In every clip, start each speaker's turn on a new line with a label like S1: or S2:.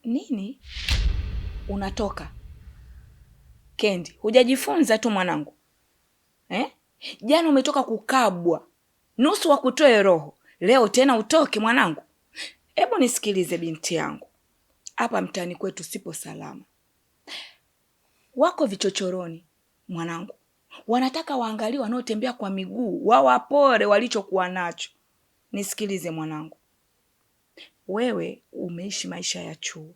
S1: Nini? Unatoka Kendi, hujajifunza tu mwanangu eh? Jana umetoka kukabwa nusu wa kutoe roho, leo tena utoke mwanangu? Hebu nisikilize binti yangu, hapa mtaani kwetu sipo salama, wako vichochoroni mwanangu, wanataka waangalie wanaotembea kwa miguu wawapore walichokuwa nacho. Nisikilize mwanangu, wewe umeishi maisha ya chuo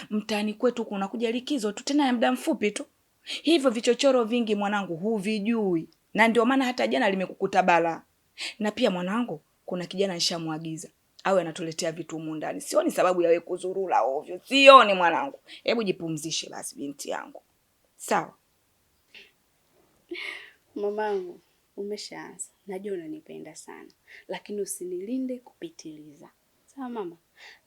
S1: mtaani kwetu kunakuja likizo tu tena ya muda mfupi tu, hivyo vichochoro vingi mwanangu huvijui, na ndio maana hata jana limekukuta balaa. Na pia mwanangu, kuna kijana nishamwagiza awe anatuletea vitu humu ndani. Sioni sababu ya wewe kuzurura ovyo, sioni mwanangu. Hebu jipumzishe basi binti yangu, sawa?
S2: Mamangu, umeshaanza. Najua unanipenda sana, lakini usinilinde kupitiliza. Sawa mama?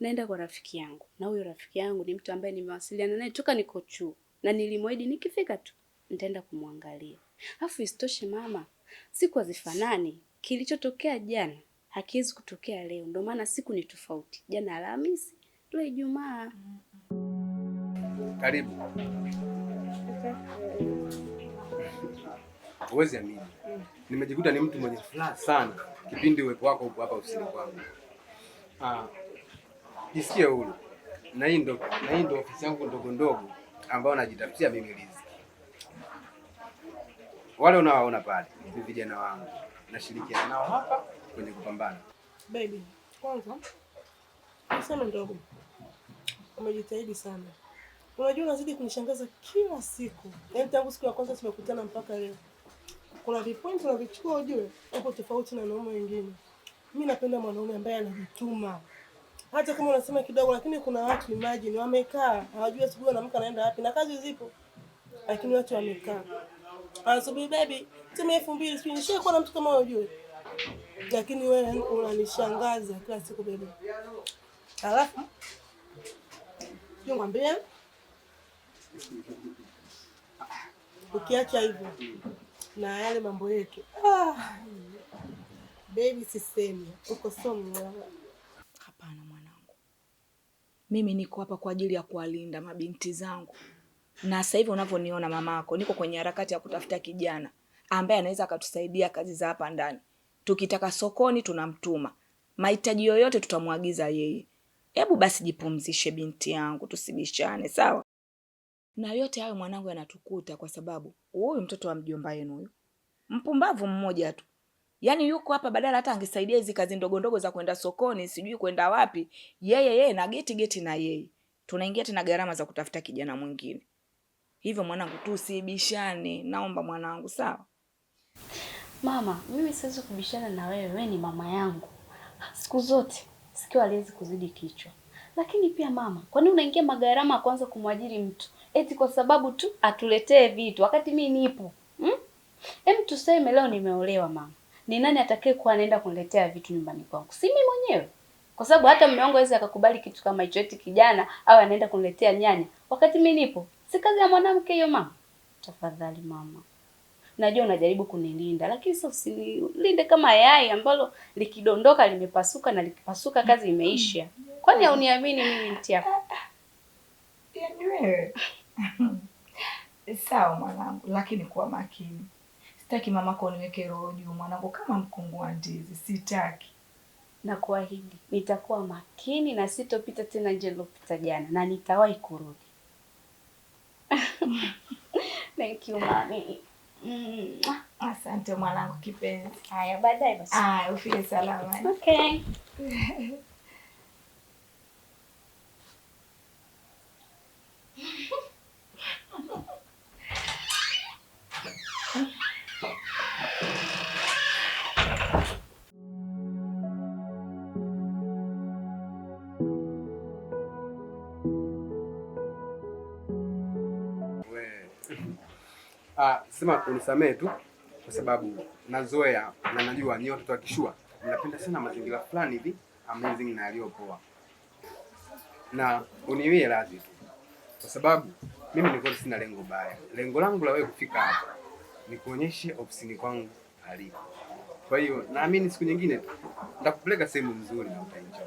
S2: Naenda kwa rafiki yangu, na huyo rafiki yangu ni mtu ambaye nimewasiliana naye toka niko chuo, na nilimwahidi nikifika tu nitaenda kumwangalia. Alafu isitoshe mama, siku hazifanani. Kilichotokea jana hakiwezi kutokea leo, ndio maana siku ni tofauti. Jana Alhamisi, leo Ijumaa.
S3: Karibu. Huwezi amini, nimejikuta ni mtu mwenye furaha sana kipindi uwepo wako upo hapa ofisini kwangu. Ah, jisikie huru, na hii ndo ofisi yangu ndogo ndogo ambayo najitafutia mimi riziki. Wale unawaona pale ni vijana wangu, nashirikiana nao hapa kwenye kupambana.
S4: Baby, kwanza niseme ndogo, umejitahidi sana. Unajua unazidi kunishangaza kila siku, yaani tangu siku ya kwanza tumekutana mpaka leo, kuna vipointi unavichukua, ujue upo tofauti na wanaume wengine. Mi napenda mwanaume ambaye anajituma, hata kama unasema kidogo, lakini kuna watu imagine wamekaa hawajui asubuhi wanaamka anaenda wapi, na kazi zipo, lakini watu wamekaa anasubiri baby, tuseme 2000. Sijui nishakuwa na mtu kama wewe ujue, lakini wewe unanishangaza kila siku baby. Alafu nikwambie, ukiacha hivyo na yale mambo yetu, ah, baby, sisemi uko so mwana.
S1: Hapana mwanangu, mimi niko hapa kwa ajili ya kuwalinda mabinti zangu, na sasa hivi unavyoniona mamako, niko kwenye harakati ya kutafuta kijana ambaye anaweza akatusaidia kazi za hapa ndani. Tukitaka sokoni tunamtuma, mahitaji yoyote tutamwagiza yeye. Hebu basi jipumzishe binti yangu, tusibishane sawa? Na yote hayo mwanangu yanatukuta kwa sababu huyu mtoto wa mjomba yenu huyu mpumbavu mmoja tu, yaani yuko hapa, badala hata angesaidia hizi kazi ndogo ndogo za kwenda sokoni, sijui kwenda wapi, yeye yeye na geti geti na yeye tunaingia tena gharama za kutafuta kijana mwingine. Hivyo mwanangu, tusibishane, naomba mwanangu, sawa?
S2: Mama, mimi siwezi kubishana na wewe, wewe ni mama yangu. Siku zote sikio haliwezi kuzidi kichwa. Lakini pia mama, kwa nini unaingia magharama ya kwanza kumwajiri mtu eti kwa sababu tu atuletee vitu wakati mi nipo, Em, tuseme leo nimeolewa mama, ni nani atakaye kuwa anaenda kuniletea vitu nyumbani kwangu? Si mimi mwenyewe? Kwa sababu hata mume wangu hawezi akakubali kitu kama hicho, eti kijana au anaenda kuniletea nyanya wakati mimi nipo. Si kazi ya mwanamke hiyo mama? Tafadhali mama, najua unajaribu kunilinda, lakini sasa usinilinde kama yai ambalo likidondoka limepasuka na likipasuka kazi imeisha. Kwani hauniamini mimi binti yako?
S1: Yaani wewe sawa mwanangu, lakini kuwa makini. Sitaki mamako uniweke roho juu mwanangu, kama mkungu wa ndizi, sitaki.
S2: Nakuahidi nitakuwa makini na sitopita tena njia nilopita jana na nitawahi kurudi. Thank you mami.
S1: Asante mwanangu kipenzi.
S2: Haya, baadaye basi.
S1: Aya, ufike salama.
S2: Okay.
S3: We. Ah, sema unisamehe tu kwa sababu nazoea na najua nyie watoto wa kishua mnapenda sana mazingira fulani hivi amazing na yaliyopoa, na uniwie radhi tu kwa sababu mimi nilikuwa sina lengo baya. Lengo langu la wewe kufika hapa ni kuonyeshe ofisini kwangu aliko. Kwa hiyo naamini siku nyingine tu nitakupeleka sehemu nzuri na utaenjoy.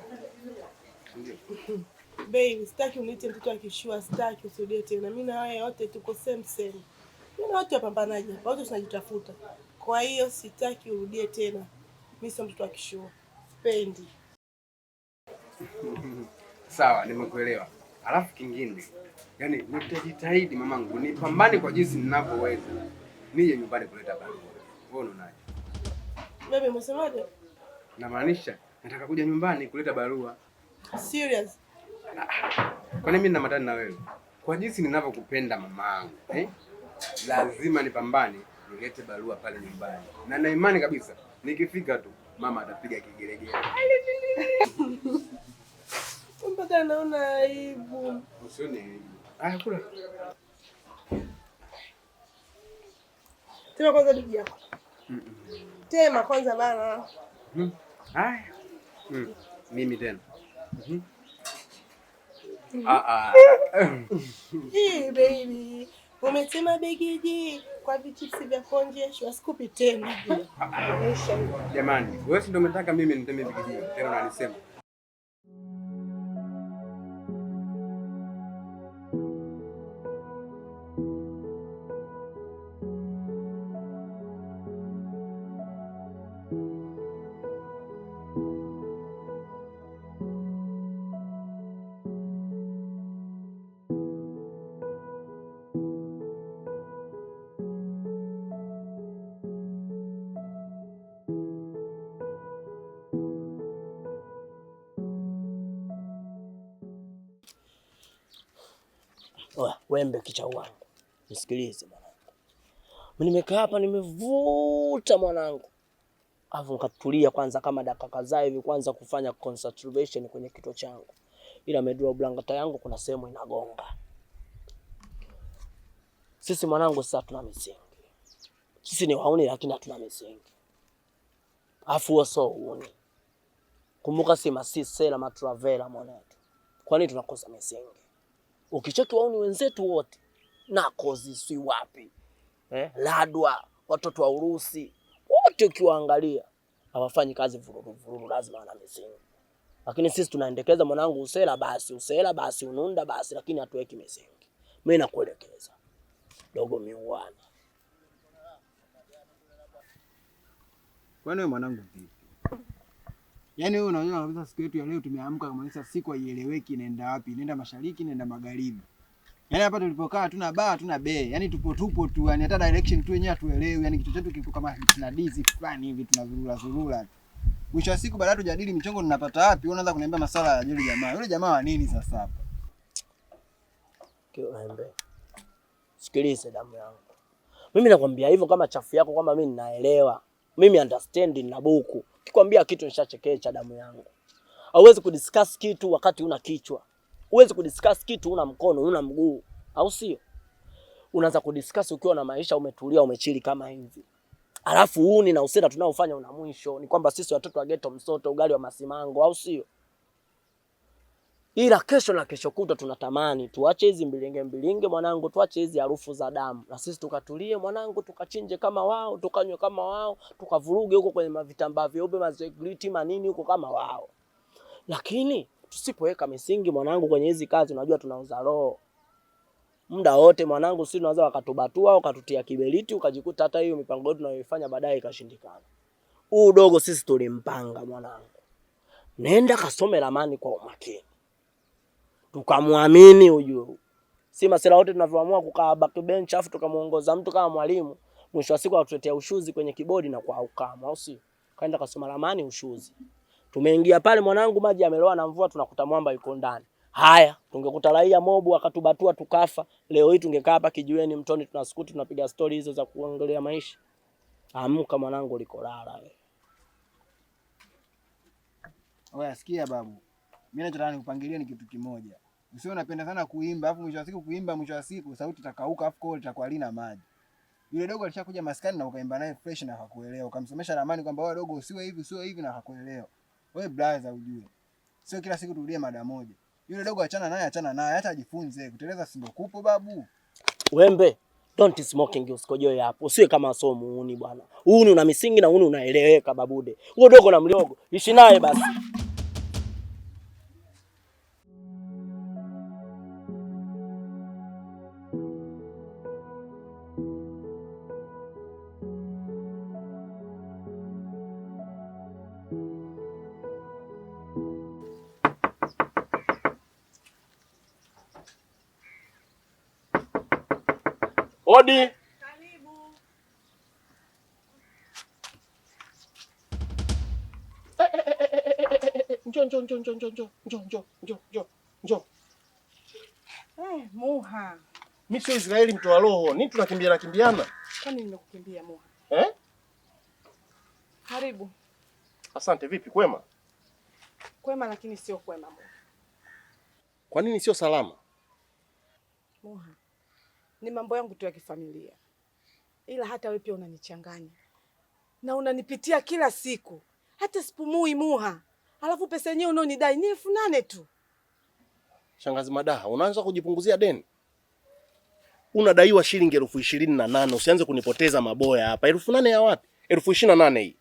S3: Ndio.
S4: Baby, sitaki uniite mtoto wa kishua, sitaki usirudie tena. Mimi na wewe wote tuko same same. Mimi na wote wapambanaji hapa, wote tunajitafuta. Kwa hiyo sitaki urudie tena. Mimi sio mtoto wa kishua. Sipendi.
S3: Sawa, nimekuelewa. Alafu kingine, yaani nitajitahidi mamangu, nipambane kwa jinsi ninavyoweza, nije nyumbani kuleta barua. Wewe unaonaje?
S4: Baby, umesemaje?
S3: Namaanisha nataka kuja nyumbani kuleta barua.
S4: Serious?
S3: Kwani mimi nina matani na wewe? Kwa jinsi ninavyokupenda mamangu, eh? Lazima nipambane nilete barua pale nyumbani, na na imani kabisa nikifika tu mama atapiga kigelegele.
S4: Mpaka naona aibu.
S3: Usione aibu. Haya, kula.
S4: Tema kwanza bibi yako. Tema kwanza bana.
S3: Haya. Mimi tena. Ah ah.
S4: Hey, baby. Umetema begiji kwa vichipsi vya konje, sikupi tena.
S3: Jamani, wewe si ndio umetaka mimi niteme bigiji tena unanisema.
S5: Oya, wembe kicha wangu, nisikilize mwanangu. Mimi nimekaa hapa nimevuta mwanangu, alafu nikatulia kwanza kama dakika kadhaa hivi, kwanza kufanya concentration kwenye kichwa changu, ila medula blangata yangu kuna sehemu inagonga. Sisi mwanangu, sasa tuna misingi. Sisi ni wauni, lakini hatuna misingi. Alafu huo sio uuni. Kumbuka si masisela matravela mwanetu. Kwa nini tunakosa misingi? Ukicheki wauni wenzetu wote nakozi si wapi Ladwa, watoto wa Urusi wote ukiwaangalia hawafanyi kazi vurugu vurugu, lazima wana misingi. Lakini sisi tunaendekeza mwanangu, usela basi, usela basi, ununda basi, lakini hatuweki misingi. Mimi nakuelekeza dogo miuana.
S6: Kwani wewe mwanangu vipi? Yaani wewe unajua kabisa siku yetu ya leo tumeamka kumaanisha siku haieleweki inaenda wapi? Inaenda mashariki, inaenda magharibi. Yaani hapa tulipokaa hatuna baa, hatuna be. Yaani tupo tupo tu, yaani hata direction tu yenyewe hatuelewi. Yaani kichwa chetu kiko kama kina dizi fulani hivi tunazurura zurura. Mwisho wa siku baadaye tujadili michongo tunapata wapi? Wewe unaanza kuniambia masala ya yule jamaa. Yule jamaa wa nini sasa hapa?
S5: Kiwembe. Sikilize damu yangu. Mimi nakwambia hivyo kama chafu yako kwamba mimi ninaelewa. Mimi understand na buku. Kikwambia kitu nishachekecha damu yangu. Hauwezi kudiscuss kitu wakati una kichwa. Huwezi kudiscuss kitu una mkono, una mguu, au sio? Unaanza kudiscuss ukiwa na maisha umetulia, umechili kama hivi. Alafu uni na useda tunaofanya una mwisho. Ni kwamba sisi watoto wa ghetto msoto, ugali wa masimango, au sio? Ila kesho na kesho kutwa tunatamani tuache hizi mbilinge mbilinge mwanangu, tuache hizi harufu za damu, na sisi tukatulie mwanangu, tukachinje kama wao, tukanywe kama wao, tukavuruge huko kwenye mavitambaa vyeupe mazegriti manini huko kama wao. Lakini tusipoweka misingi mwanangu kwenye hizi kazi, unajua tunauza roho muda wote mwanangu, sisi tunaweza wakatubatua au wakatutia kiberiti, ukajikuta hata hiyo mipango yetu tunayoifanya baadaye ikashindikana. Huu dogo sisi tulimpanga mwanangu, nenda kasome ramani kwa umakini, tukamwamini ujue. Si masela wote tunavyoamua kukaa back bench afu tukamuongoza mtu kama mwalimu, mwisho wa siku atutetea ushuzi kwenye kibodi na kwa ukama, au sio? Kaenda kasoma ramani ushuzi. Tumeingia pale mwanangu, maji yameloa na mvua, tunakuta mwamba yuko ndani. Haya, tungekuta raia mobu akatubatua tukafa. Leo hii tungekaa hapa kijiweni mtoni tunasukuti tunapiga stori hizo za kuongelea maisha. Amka mwanangu, ulikolala wewe.
S6: Oya, sikia babu. Mimi nachotaka nikupangilie ni kitu kimoja. Usiwe unapenda sana kuimba, afu mwisho wa siku kuimba, mwisho wa siku sauti itakauka, afu koo litakuwa halina maji. Yule dogo alishakuja maskani na ukaimba naye fresh na hakuelewa. Ukamsomesha ramani kwamba wewe dogo usiwe hivi, usiwe hivi na hakuelewa. Wewe brother ujue. Sio kila siku turudie mada moja. Yule dogo achana naye, achana naye, hata ajifunze. Kuteleza si ndio kupo babu.
S5: Wembe, don't smoking usikojoe hapo. Usiwe kama somo uni bwana. Uni una misingi na uni unaeleweka babude. Huo dogo na mliogo, ishi naye basi.
S7: Odi.
S4: Karibu.
S7: Njoo, njoo, njoo, njoo, njoo, njoo, njoo, njoo, njoo, njoo.
S4: Muha.
S7: Mimi sio Israeli mtoa roho. Nini tunakimbiana kimbiana?
S4: Kwani nimekukimbia Muha?
S7: Eh?
S4: Karibu.
S7: Asante, vipi kwema?
S4: Kwema lakini sio kwema Muha.
S7: Kwa nini sio salama?
S4: Muha, ni mambo yangu tu ya kifamilia, ila hata wewe pia unanichanganya na unanipitia kila siku, hata sipumui Muha. Alafu pesa yenyewe unaonidai ni 8,000 tu.
S7: Shangazi Madaha, unaanza kujipunguzia deni. Unadaiwa shilingi 28,000, usianze kunipoteza maboya hapa. 8,000 ya wapi? 28,000 hii.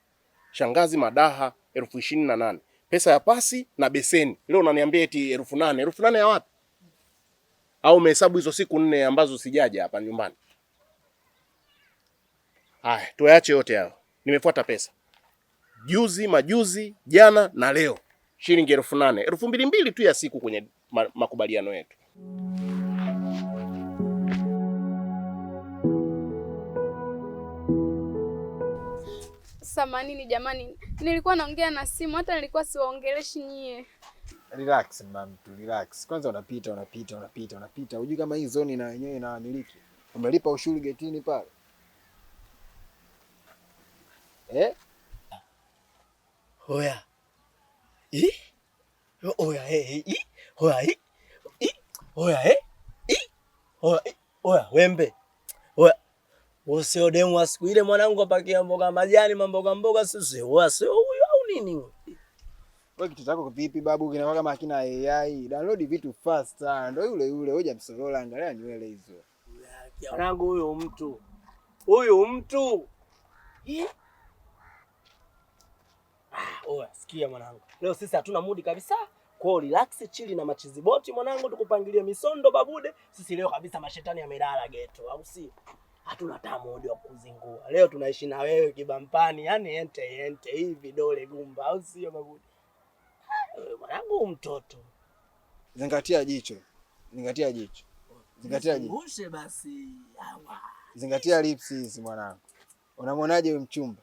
S7: Shangazi Madaha, 28,000. Pesa ya pasi na beseni. Leo unaniambia eti 8,000. 8,000 ya wapi? Au umehesabu hizo siku 4 ambazo sijaja hapa nyumbani? Haya, tuache yote hayo. Nimefuata pesa. Juzi, majuzi, jana na leo. Shilingi 8,000. 2,200 tu ya siku kwenye makubaliano yetu.
S8: Samanini jamani, nilikuwa naongea na simu, hata nilikuwa siwaongeleshi nyie.
S6: Relax mama tu, relax. Kwanza unapita unapita unapita unapita. Hujui kama hii zone na wenyewe inawamiliki. Umelipa ushuru getini pale. Eh?
S5: Oya. I? Oya eh i? Oya i? I? Oya eh? I? Oya i? Oya wembe. Oya. Usio demu wa siku ile mwanangu apakia mboga majani mamboga mboga sisi. Oya sio huyo au nini?
S6: Wewe kitu chako vipi babu, kinakuwa kama hakina AI. Download vitu fast sana. Ndio yule yule, hoja msorola, angalia nywele hizo.
S5: Mwanangu huyu mtu. Huyu mtu. Oya, sikia mwanangu. Leo sisi hatuna mudi kabisa. Kwa relax chili na machiziboti mwanangu, tukupangilie misondo babude. Sisi leo kabisa mashetani yamelala geto, au si? Hatuna hata mudi wa kuzingua. Leo tunaishi na wewe kibampani, yani ente ente hivi dole gumba, au sio babude? Mwanangu mtoto.
S6: Zingatia jicho. Zingatia jicho. Zingatia jicho.
S5: Zungushe basi. Awa.
S6: Zingatia lips hizi mwanangu. Unamwonaje huyu mchumba?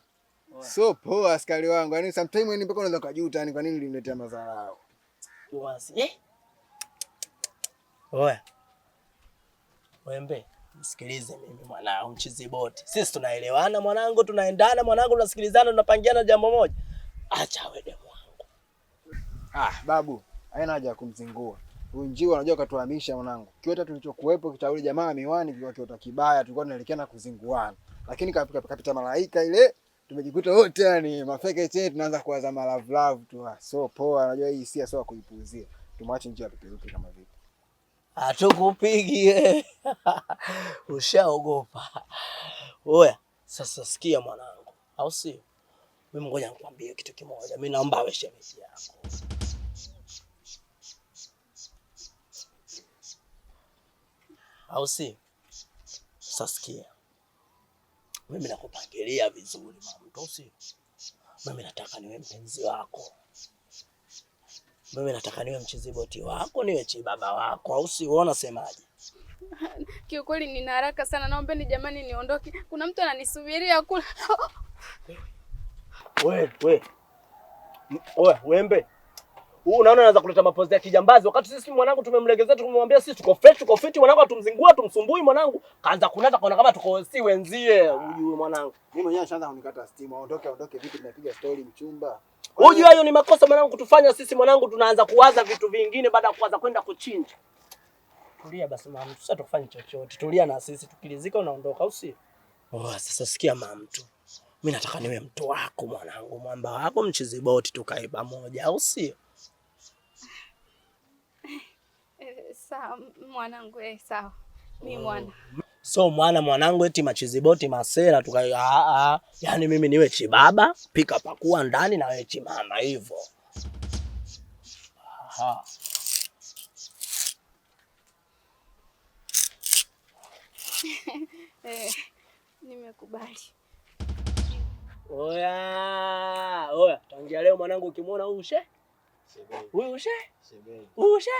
S6: So poa askari wangu. Yaani sometimes yani mpaka unaweza kujuta yani kwa nini nilimletea madharau.
S5: Basi eh? Oya. Wembe, msikilize mimi mwanangu mchiziboti. Sisi tunaelewana mwanangu, tunaendana mwanangu, tunasikilizana, tunapangiana jambo moja. Acha wewe demu wangu.
S6: Ah, babu, haina haja ya kumzingua. Huyu njiwa unajua katuhamisha mwanangu. Kiota tulichokuwepo kitauli jamaa miwani kilikuwa kiota kibaya, tulikuwa tunaelekea na kuzinguana. Lakini kapita malaika ile tumejikuta wote yani mafeke chetu tunaanza kuwaza love love tu. So poa, unajua hii hisia sio kuipuuzia. Tumwache njiwa apeperuke kama vipi.
S5: Atukupigi. Ushaogopa. Oya, sasa sikia mwanangu. Au sio? Mimi ngoja nikwambie kitu kimoja. Mimi naomba awe shemeji yako. Au sio? Sasa sikia. Mimi nakupangilia vizuri mama, au sio? Mimi nataka niwe mpenzi wako. Mimi nataka niwe mchiziboti wako, niwe chibaba wako, au sio? Wewe unasemaje?
S8: Kiukweli nina haraka sana, naombeni jamani niondoke. Kuna mtu ananisubiria kula.
S5: We, we. Oe, wembe. Huu unaona anaanza kuleta mapozi ya kijambazi wakati sisi mwanangu tumemlegezea, tumemwambia sisi tuko fresh, tuko fit mwanangu, atumzingua, tumsumbui mwanangu. Kaanza kunata kaona kama tuko si wenzie, ujue mwanangu.
S6: Mimi mwenyewe nishaanza kunikata steam, aondoke aondoke vipi, tunapiga story mchumba.
S5: Unajua hayo ni makosa mwanangu kutufanya sisi mwanangu tunaanza kuwaza vitu vingine baada ya kuanza kwenda kuchinja. Tulia basi mama, sasa tukufanye chochote. Tulia na sisi tukilizika unaondoka au sio? Oh, sasa sikia mama mtu. Mimi nataka niwe mtu wako mwanangu, mwamba wako, mchiziboti, tukae pamoja au sio?
S8: Sawa mwanangu, sawa. Mimi mwana.
S5: So mwana mwanangu eti machiziboti masera tukae Yaani mimi niwe chibaba, pika pakua ndani na wewe chimama hivyo. Aha.
S8: Nimekubali.
S5: Oya, oya, tangia leo mwanangu ukimwona huyu ushe? Huyu ushe? Huyu ushe?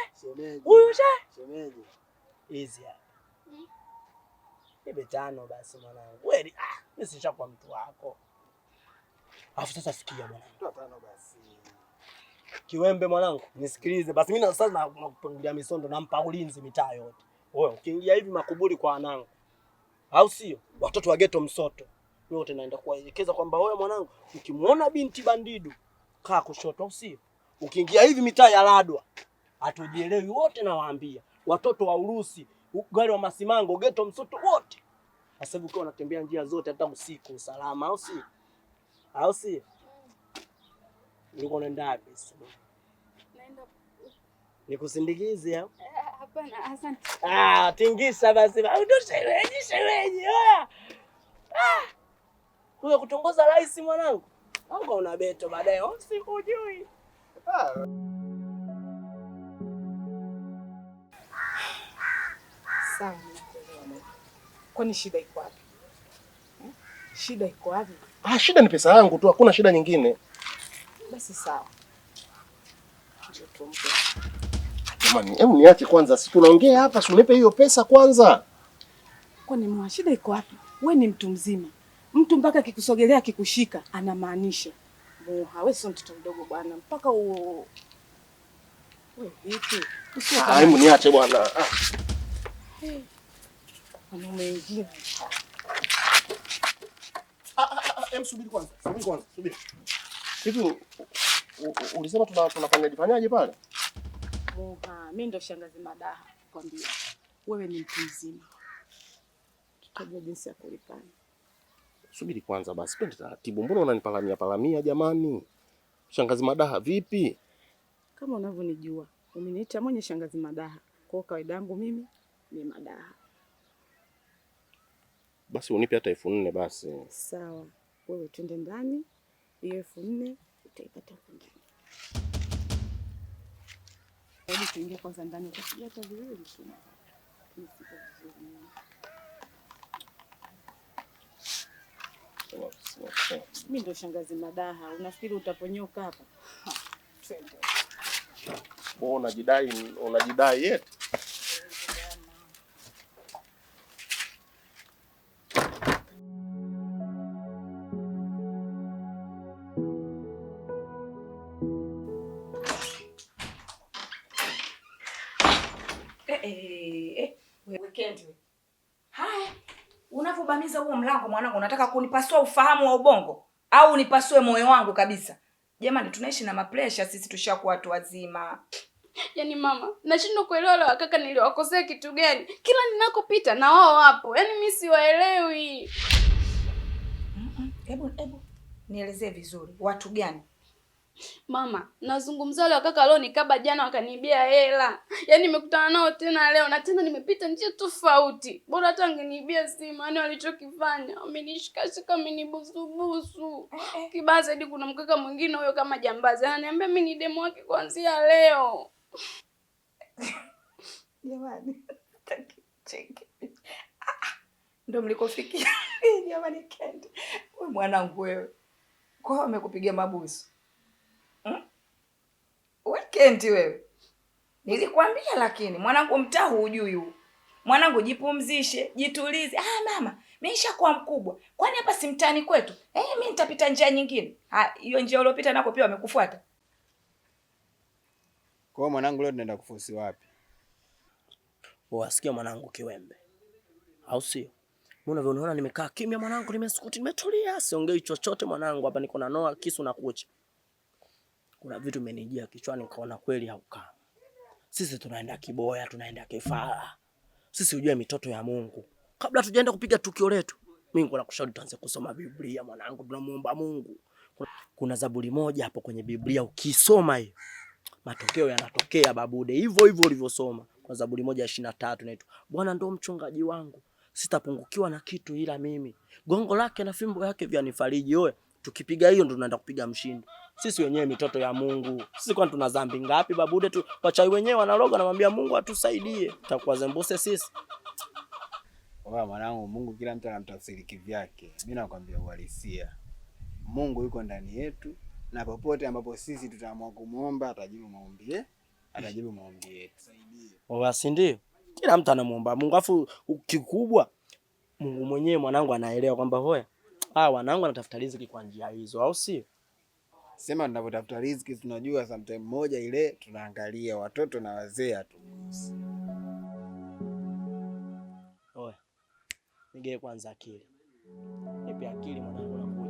S5: Huyu ushe? Easy hapa. Nipe 5 basi mwanangu. Kweli ah, mimi sishakuwa mtu wako. Alafu sasa sikia mwanangu.
S6: Toa 5 basi.
S5: Kiwembe mwanangu, nisikilize basi. Mimi sasa nakupangilia misondo, nampa ulinzi mitaa yote. Wewe ukiingia hivi makuburi kwa wanangu, au sio? Watoto wa ghetto Msoto wote naenda kuwaelekeza kwamba wewe mwanangu, ukimuona binti bandidu kaa kushoto, au sio? Ukiingia hivi mitaa ya Ladwa hatujielewi wote, nawaambia watoto wa Urusi, gari wa Masimango, ghetto Msoto wote. Sasa hivi ukiwa unatembea njia zote hata usiku usalama, au sio? Au sio? Ulikuwa unaenda wapi sasa?
S8: Naenda.
S5: Nikusindikize au?
S8: Hapana, asante.
S5: Ah, tingisha basi. Ndio shemeji, shemeji. Oya. Ah. Wewe kutongoza rais mwanangu. Au una beto baadaye, sikujui.
S6: Ah.
S1: Sawa, nimekuelewa. Kwani shida iko wapi? Shida iko wapi?
S7: Ah, shida ni pesa yangu tu, hakuna shida nyingine.
S1: Basi sawa. Njoo tuongee.
S7: Jamani, hebu niache kwanza, si tunaongea hapa, si unipe hiyo pesa kwanza.
S1: Kwani mwa shida iko wapi? Wewe ni mtu mzima. Mtu mpaka akikusogelea akikushika anamaanisha. Muha, wewe sio mtoto mdogo bwana. Mpaka wewe vipi? Usiwe kama
S7: Hebu niache bwana.
S1: Wanaume wengine.
S7: Hebu subiri kwanza. Subiri kwanza, subiri. Hivi ulisema tunafanyaje fanyaje pale?
S1: Muha, mimi ndo shangazi Madaha kwambia. Wewe ni mtu mzima. Tutajua jinsi ya kulipana.
S7: Subiri kwanza basi, twende taratibu. Mbona unanipalamia palamia jamani? Shangazi Madaha vipi?
S1: Kama unavyonijua, umeniita mwenye shangazi Madaha. Kwa kawaida yangu mimi ni Madaha.
S7: Basi unipe hata 4000 basi.
S1: Sawa. Wewe twende ndani. Hiyo 4000 utaipata huko ndani. Hebu tuingie kwanza ndani, utapiga hata viwili tu. Nisiko vizuri mimi. Mimi ndo shangazi Madaha. Unafikiri utaponyoka hapa? Twende.
S7: Wewe unajidai eti?
S1: Weekend. Haya, unavobamiza huo mlango mwanangu, unataka kunipasua ufahamu wa ubongo au unipasue moyo wangu kabisa? Jamani, tunaishi na mapresha sisi, tushakuwa watu wazima.
S8: Yaani mama, nashindwa kuelewa wale wakaka niliwakosea kitu gani. Kila ninakopita na wao wapo. Yaani mimi siwaelewi.
S1: Hebu nielezee vizuri, watu gani?
S8: Mama, nazungumzia wale wakaka leo nikaba jana wakaniibia hela. Yaani nimekutana nao tena leo na tena nimepita njia tofauti. Bora hata angeniibia simu, yaani walichokifanya, wamenishikashika, wamenibusubusu. Kibaya zaidi kuna mkaka mwingine huyo kama jambazi. Ananiambia mimi ni demo wake kuanzia leo.
S1: Jamani, cheki. Ndio mlikofikia. Jamani Kendi. Wewe mwanangu wewe. Kwa hiyo amekupiga mabusu. Wewe Kendi wewe. Nilikwambia lakini mwanangu mtaa hujui huu. Mwanangu jipumzishe, jitulize. Ah mama, mimi nishakuwa mkubwa. Kwani hapa si mtaani kwetu? Mimi nitapita njia nyingine. Ah, hiyo njia uliopita nako pia wamekufuata.
S6: Kwa hiyo mwanangu leo tunaenda kufosi wapi?
S5: Wasikia mwanangu Kiwembe. Au sio? Mbona unaona nimekaa kimya mwanangu, nimesukuti, nimetulia, siongei chochote mwanangu, hapa niko na noa kisu na kucha. Kuna vitu vimenijia kichwani nikaona kweli haukaa. Sisi tunaenda kiboya, tunaenda kifara. Sisi ujue mitoto ya Mungu. Kabla tujaenda kupiga tukio letu, mimi niko nakushauri tuanze kusoma Biblia mwanangu, tunamuomba Mungu. Kuna Zaburi moja hapo kwenye Biblia ukisoma hiyo, matokeo yanatokea babude. Hivyo hivyo ulivyosoma. Kwa Zaburi 1:23 inaitwa Bwana ndo mchungaji wangu, sitapungukiwa na kitu ila mimi. Gongo lake na fimbo yake vyanifariji. Oe, tukipiga hiyo ndo tunaenda kupiga mshindo. Sisi wenyewe mitoto ya Mungu. Sisi kwani tuna dhambi ngapi babude tu? Wachawi wenyewe wanaloga, namwambia Mungu atusaidie. Tutakuwa zembuse sisi.
S6: Wewe mwanangu, Mungu kila mtu anamtafsiri kivyake. Mimi nakwambia uhalisia. Mungu yuko ndani yetu na popote ambapo sisi tutaamua kumuomba atajibu maombi atajibu maombi yetu.
S5: Wewe si ndio? Kila mtu anamuomba Mungu. Afu kikubwa Mungu mwenyewe mwanangu anaelewa kwamba hoya, wanangu anatafuta riziki kwa njia hizo, au sio?
S6: Sema tunapotafuta riziki tunajua sometime moja ile tunaangalia watoto na wazee hatugusi.
S5: Oya, nigee kwanza akili. Nipe akili mwanangu, nakuja.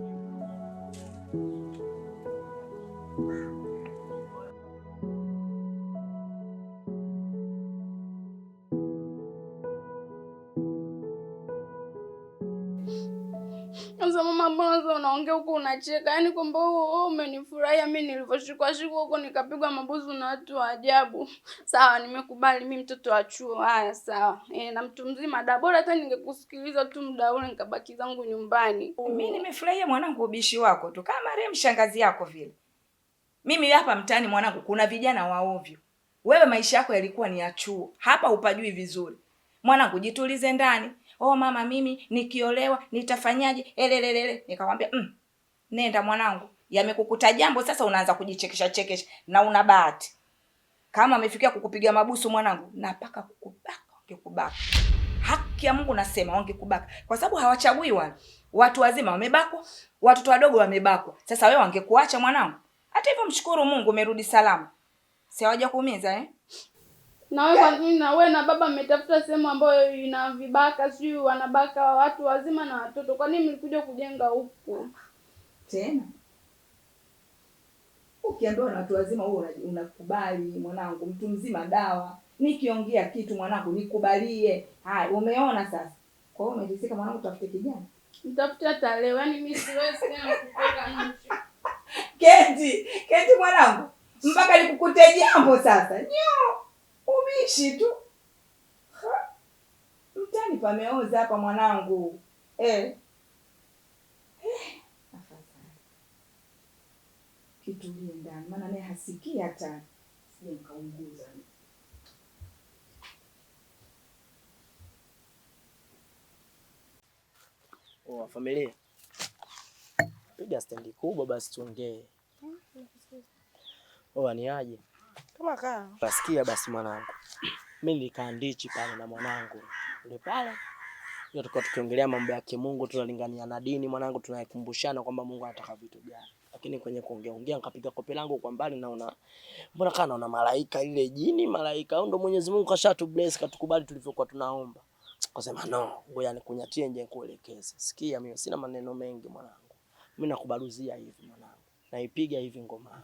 S8: Sasa mama, mbona sasa unaongea huko unacheka? Yaani kwamba wewe umenifurahia mimi nilivyoshikwa shikwa huko nikapigwa mabusu na watu wa ajabu. Sawa, nimekubali mimi mtoto wa chuo. Haya sawa. Na mtu mzima da, bora hata ningekusikiliza tu muda ule nikabaki zangu nyumbani.
S1: Mimi nimefurahia mwanangu ubishi wako tu kama marehemu shangazi yako vile. Mimi hapa mtaani mwanangu kuna vijana wa ovyo. Wewe maisha yako yalikuwa ni ya chuo. Hapa upajui vizuri. Mwanangu jitulize ndani. Oh mama, mimi nikiolewa nitafanyaje? Elelelele. Nikamwambia nenda mwanangu. Yamekukuta jambo sasa unaanza kujichekesha chekesha na una bahati. Kama amefikia kukupiga mabusu mwanangu, na paka kukubaka, wangekubaka. Haki ya Mungu nasema wangekubaka. Kwa sababu hawachagui wale. Watu wazima wamebakwa, watoto wadogo wamebakwa. Sasa wewe wangekuacha mwanangu? Hata hivyo mshukuru Mungu umerudi salama. Si hawajakuumiza eh?
S8: Na wewe kwa nini na wewe na baba mmetafuta sehemu ambayo ina vibaka, sijui wanabaka watu wazima na watoto. Kwa nini mlikuja kujenga huku?
S1: Tena ukiambiwa na watu wazima wewe unakubali mwanangu, mtu mzima dawa. Nikiongea kitu mwanangu nikubalie. Haya, umeona sasa. Kwa hiyo umetisika mwanangu, tafute kijana.
S8: Mtafute hata leo. Yaani mimi siwezi tena kutoka nje.
S1: Keti, keti mwanangu. Mpaka nikukute jambo sasa. Nyo. Ubishi tu. Mtani pameoza hapa mwanangu. Afadhali. Kitulie ndani maana naye hasikii hata. Sije nikaunguza.
S5: Oa familia. Piga stendi kubwa basi tuongee. Oa ni aje?
S4: Kama kaa.
S5: Nasikia basi mwanangu. Mimi nilikaa ndichi pale na mwanangu. Yule pale. Ndio tulikuwa tukiongelea mambo ya kimungu, tunalingania na dini mwanangu, tunakumbushana kwamba Mungu anataka vitu gani. Lakini kwenye kuongea ongea nikapiga kope langu kwa mbali, naona mbona kana naona malaika ile jini malaika au ndo Mwenyezi Mungu kashatu bless katukubali tulivyokuwa tunaomba. Kasema no, ngoja nikunyatie nje nikuelekeze. Sikia mimi sina maneno mengi mwanangu. Mimi nakubaruzia hivi mwanangu. Naipiga hivi ngoma yangu.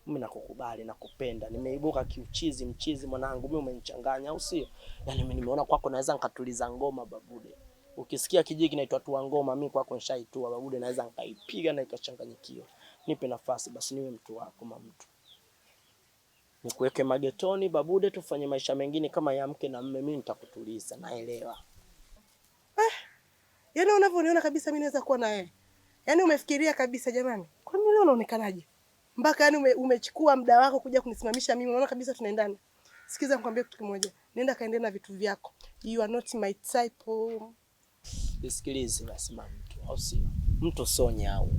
S5: Mimi nakukubali, nakupenda. Nimeibuka kiuchizi mchizi mwanangu, mimi umenichanganya au sio? Yaani mimi nimeona kwako naweza nikatuliza ngoma babude. Ukisikia kijiji kinaitwa tua ngoma, mimi kwako nishaitua babude, naweza nikaipiga na ikachanganyikiwa. Nipe nafasi basi niwe mtu wako mtu. Nikuweke magetoni babude, tufanye maisha mengine kama ya mke na mume, mimi nitakutuliza, naelewa.
S4: Yaani unavyoniona kabisa mimi naweza kuwa na wewe. Yaani umefikiria kabisa jamani. Kwa nini leo unaonekanaje? Mpaka yani umechukua muda wako kuja kunisimamisha mimi, unaona kabisa tunaendana. Sikiza nikwambie kitu kimoja. Nenda kaendelee na vitu vyako. You are not my type.
S5: Nisikilize basi mama mtu, au sio? Mtu sio nyau.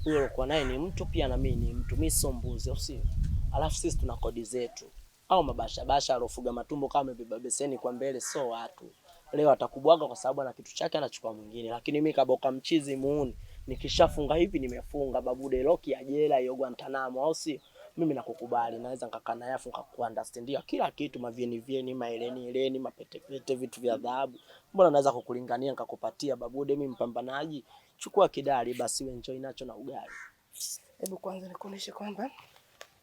S5: Huyo alikuwa naye ni mtu pia na mimi ni mtu, mimi sio mbuzi, au sio? Alafu sisi tuna kodi zetu. Au mabasha basha alofuga matumbo kama amebeba beseni kwa mbele sio watu. Leo atakubwaga kwa sababu ana kitu chake anachukua mwingine. Lakini mimi kaboka mchizi muuni. Nikishafunga hivi nimefunga babude loki ya jela hiyo Guantanamo, au sio? Mimi nakukubali, naweza nikakaa naye afu nikakuunderstandia kila kitu, mavieni vieni, maeleni eleni, mapete pete, vitu vya dhahabu. Mbona naweza kukulingania nikakupatia babude, mimi mpambanaji. Chukua kidali basi enjoy nacho na ugali.
S4: Hebu kwanza nikuoneshe kwamba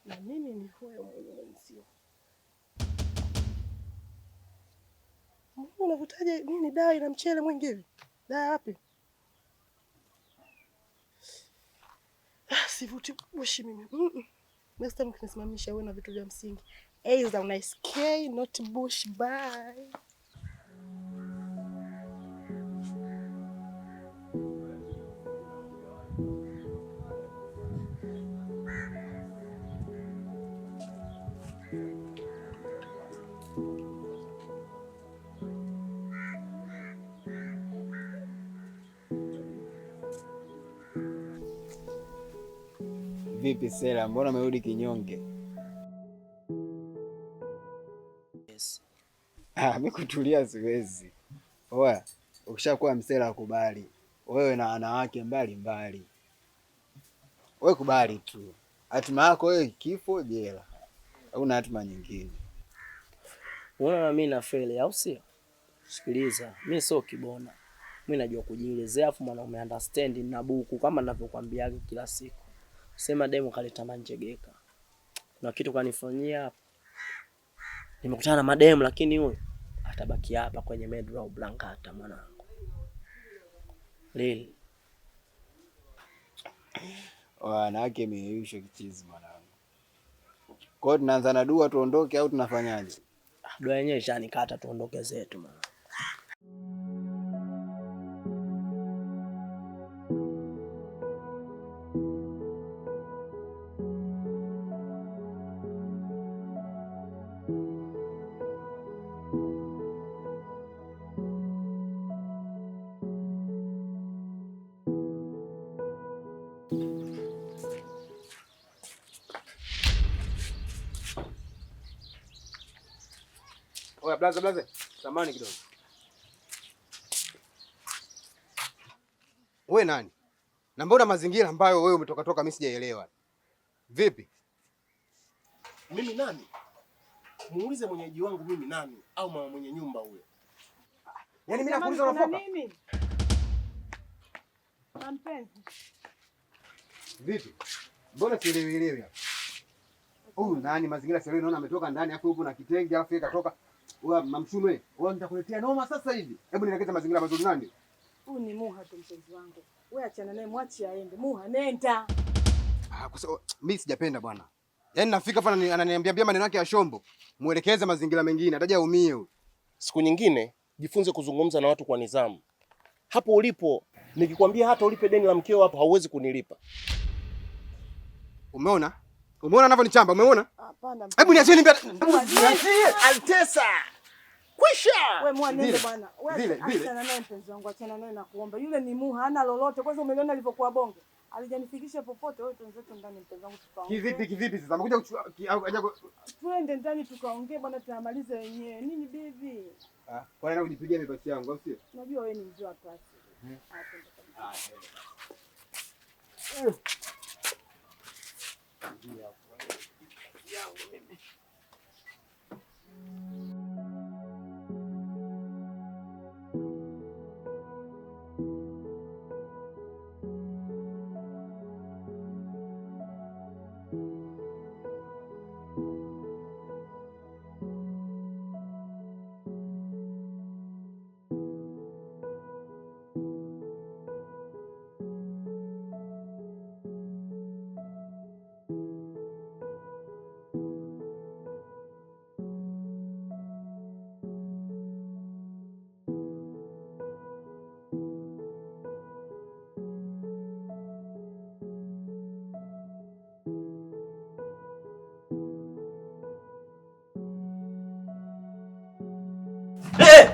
S4: na mimi ni huyo mwenye mwenzio. Mbona unavutaje nini dawa ina mchele mwingi hivi? Dawa wapi? Sivuti bushi mimi. Next time ukinisimamisha uwe na vitu vya msingi. Either una SK not bush, bye.
S6: Vipi Sela, mbona umerudi kinyonge?
S5: Yes.
S6: Mimi kutulia siwezi. Oya, Ukishakuwa msela kubali. Wewe na wanawake mbali mbali. Wewe kubali tu. Hatima yako wewe kifo jela. Hauna hatima nyingine.
S5: Unaona mimi na feli au sio? Sikiliza, mimi sio kibona. Mimi najua kujielezea, afu mwanaume understand na buku kama ninavyokuambia kila siku. Sema demu kaleta manjegeka. Kuna kitu kanifanyia. Nimekutana na mademu lakini huyu atabaki hapa kwenye medra blankata mwanangu. Lili.
S6: Wanawake meyusho kichizi mwanangu. Kwa hiyo tunaanza na dua tuondoke au tunafanyaje?
S5: Dua yenyewe ishanikata, tuondoke zetu mwanangu.
S3: Oya blaza blaza, samani kidogo. Wewe nani? Na mbona mazingira ambayo wewe umetoka toka mimi sijaelewa? Vipi?
S7: Mimi nani? Muulize mwenyeji wangu mimi nani au mama mwenye nyumba huyo.
S3: Yaani mimi nakuuliza unafoka?
S4: Nini? Mpenzi.
S3: Vipi? Mbona sielewi hapa? Huyu nani mazingira sielewi, naona ametoka ndani afu yupo na kitenge afu yeye katoka. Wewe mamshume, wewe nitakuletea noma sasa hivi. Hebu nielekeze mazingira mazuri nani?
S4: Huyu ni Muha tu mpenzi wangu. Wewe achana naye, mwache aende. Muha nenda.
S3: Ah, kwa sababu mimi sijapenda bwana. Yaani nafika hapa ananiambia maneno yake ya shombo. Muelekeze mazingira mengine, ataje aumie huyu.
S7: Siku nyingine jifunze kuzungumza na watu kwa nidhamu. Hapo ulipo nikikwambia hata ulipe deni la mkeo hapo hauwezi kunilipa.
S3: Umeona? Umeona anavyonichamba, umeona?
S4: Hapana.
S3: Hebu niacheni mbele.
S7: Altesa. Kwisha.
S4: Wewe Muha nenda bwana. Wewe achana naye mpenzi wangu, achana naye na kuomba. Yule ni Muha, hana lolote. Kwanza umeliona alivyokuwa bonge. Alijanifikisha popote. Wewe tuenzetu ndani mpenzi wangu tukaongee.
S3: Kivipi kivipi sasa? Amekuja kuchukua
S4: twende ndani tukaongee bwana, tuamalize wenyewe. Nini bibi?
S3: Ah, kwa nini kujipigia mipasi yangu au sio?
S4: Unajua wewe ni mzee wa pasi.
S3: Ah.
S5: Hey!